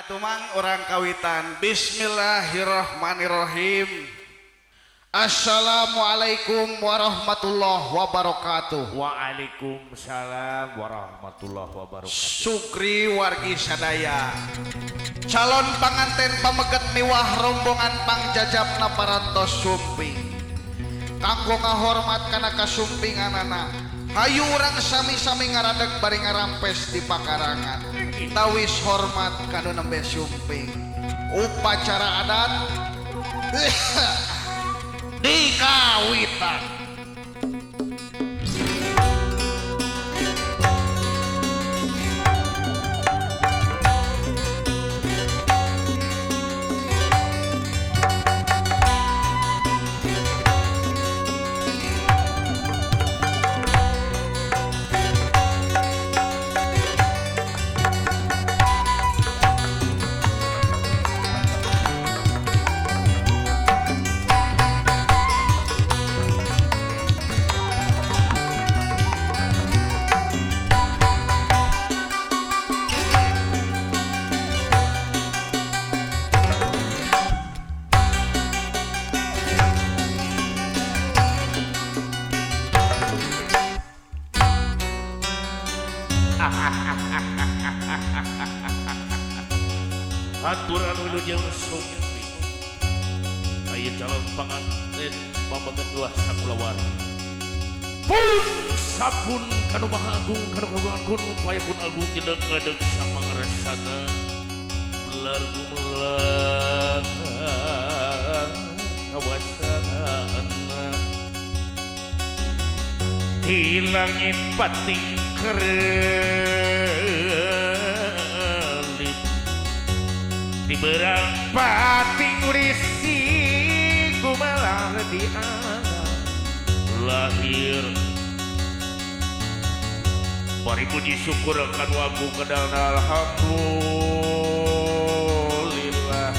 Atuh mang urang kawitan. Bismillahirrahmanirrahim. Assalamualaikum warahmatullahi wabarakatuh. Waalaikumsalam warahmatullahi wabarakatuh. Sukri wargi sadaya. Calon panganten pameget miwah rombongan pangjajapna parantos sumping. Kanggo ngahormat kana kasumpinganana, hayu urang sami-sami ngaradeg bari ngarampes di pakarangan. Tawis hormat kanu nembe sumping. Upacara adat di kawitan. Aturan wilujeng sumping. Aya calon panganten pameget dua sakulawargi. Pun sabun kanu maha agung kanu kagungan kun payapun agung jeleng ngadeg sapangaresana melar gumelar kawasana di langit pating kerelip di berang pating urisi gumelar di alam lahir. Mari puji syukur kanu agung kedalna alhamdulillah.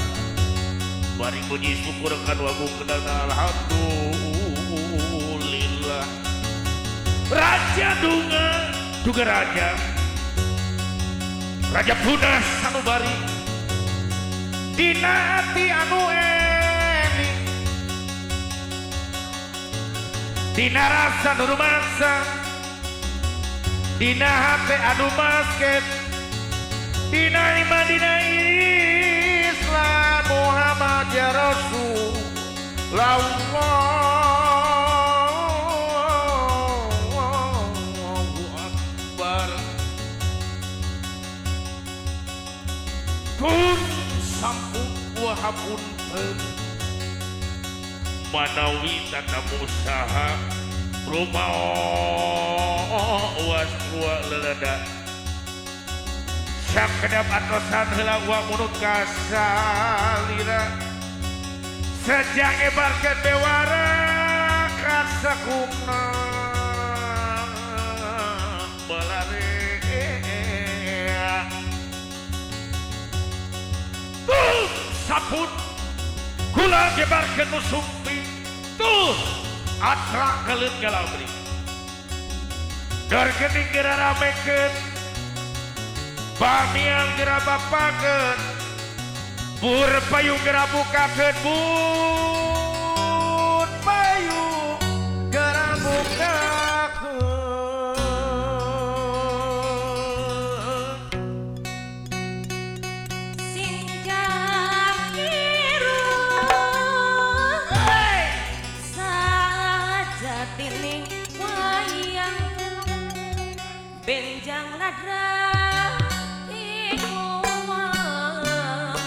Mari puji syukur kanu agung kedalna alhamdulillah. Raja dunga duga raja, raja punas sanubari dina ati anu ening, dina rasa nu rumangsa, dina hate anu basket, dina iman dina Islam Muhammad ya Rasulullah. Akbar. Pun sampun wahapunten manawi tatamu saha rumaos wa lelada sakedap atosan heula wa munut kasalira sejak ebarkeun bewara kasakumna balarea tuh sapun kula gebarkeun nu sumping tuh atra kaleun galabri dor geuning geura ramekeun bamiang geura bapakeun bur payung geura bukakeun bur payung geura bukakeun. Sinjak biru sajatining wayang benjang ladra iku mapan.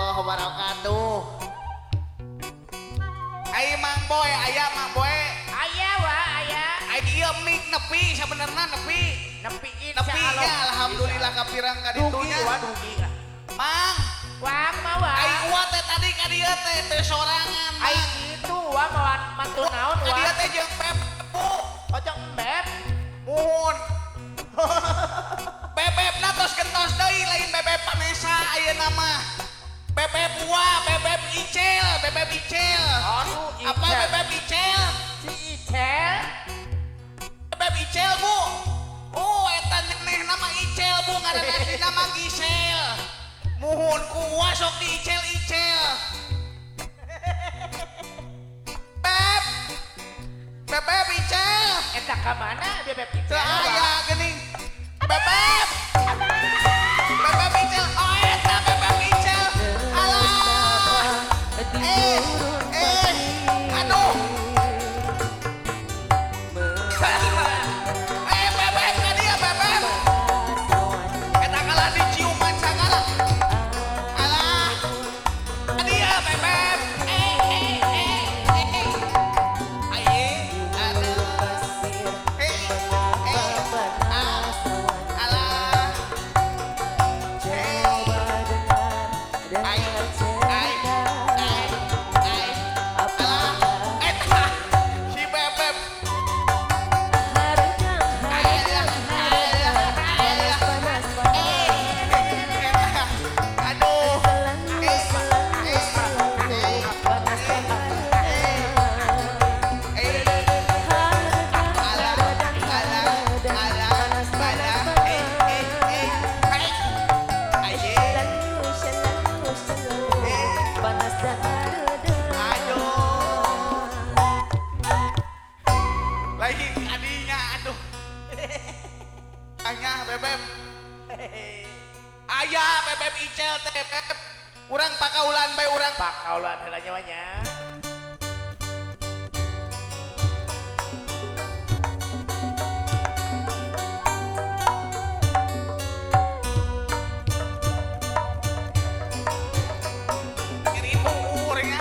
warahmatullahi wabarakatuh. Ai Mang Boy, aya Mang Boy. Aya wa, aya. Ai ieu mik nepi sabenerna nepi. Nepi Nepi nya alhamdulillah kapirang ka ditu Dugi nya. wa dugi. Mang, Wah, mawa. ai uwa teh tadi ka dieu teh teh sorangan. Ai Mang. kitu wa mawa mantu naon Ka wa. dieu teh jeung Beb Bu. Ojong beb. Muhun. Bebebna tos gentos deui lain bebeb Vanessa ayeuna mah. Bebeb Uwa, bebeb Icel, bebeb Icel. Aduh, Apa Icel. bebeb Icel? Si Icel. Bebeb Icel, Bu. Oh, eta nyeneh nama Icel, Bu, ngaran aslina mah Gisel. Muhun ku Uwa sok di Icel-Icel. Beb. Bebeb Icel. Eta ka mana bebeb Icel? Teu aya geuning. Bebeb. Bebeb Icel. Oh, eta bebeb Icel. Alah. Eh, eh, aduh. Eh, bebeb ka dieu bebeb. Eta kalah diciuman sagala. Alah. Ka dieu bebeb. Eh, eh, eh, eh. Aye, aduh. Eh, eh, ah, alah. Eh. Ai, ai, ai, ai. Alah. Eta si bebeb. Alah, alah, alah. Eh, eta. Aduh. Eh, eh, eh, eh. Alah, alah, alah, alah. Eh, eh, eh. Ai. Aye. Eh. Aduh. Lain adinya, aduh. Anya bebeb. Aya bebeb Icel teh bebeb. Urang pakaulan bae urang. Pakaulan heula nya wa nya. Nyeri puur nya.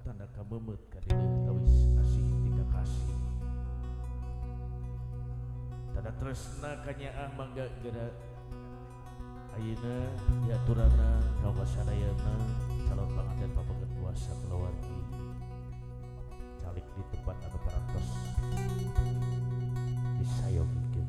Tanda kamemeut kadeudeuh tawis asih ti kakasih. Tanda tresna kanyaah mangga geura ayeuna diaturana ka wasadayana calon panganten pameget puasa kulawargi calik di tempat anu parantos disayogikeun.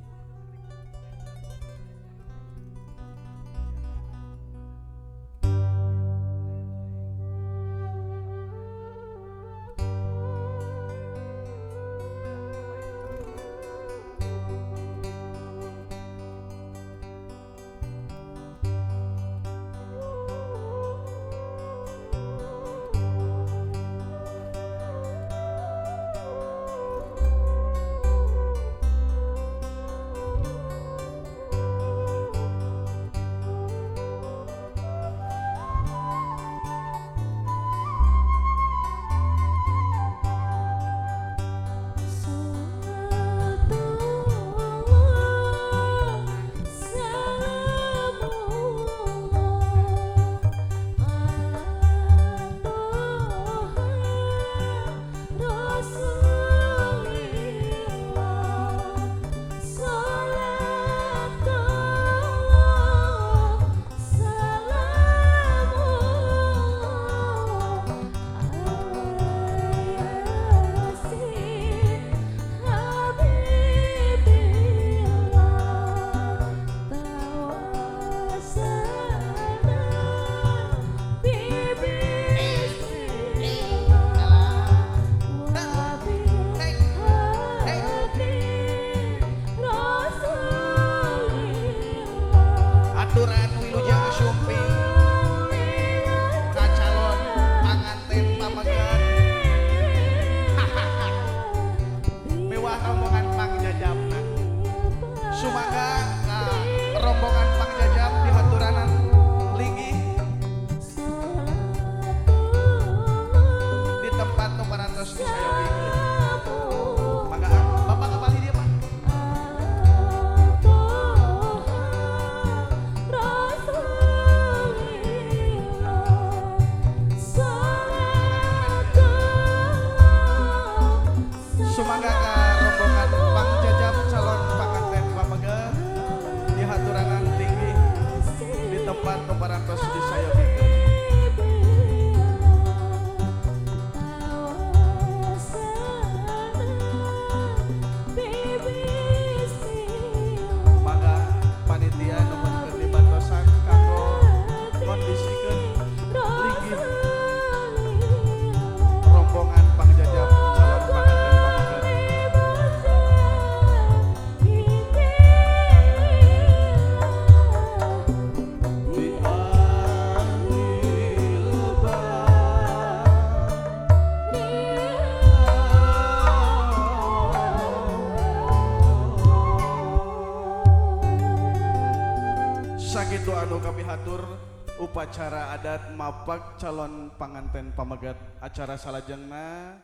Aturan wilujeng sumping ka calon panganten pameget mewah rombongan pangjajabna. Sumaga ka rombongan pangjajab dihaturanan linggih di tempat nu parantos disayogikeun. Mangga Bapak kembali dia Pak. Sumaga ka rombongan pangjajab calon panganten pameget dihaturanan linggih di tempat nu parantos disayogikeun. Mangga panitia nuhunkeun dibantosan kanggo kondisikeun linggih rombongan pangjajab calon panganten pameget. Di Sakitu anu kami hatur upacara adat mapak calon panganten pameget acara salajengna.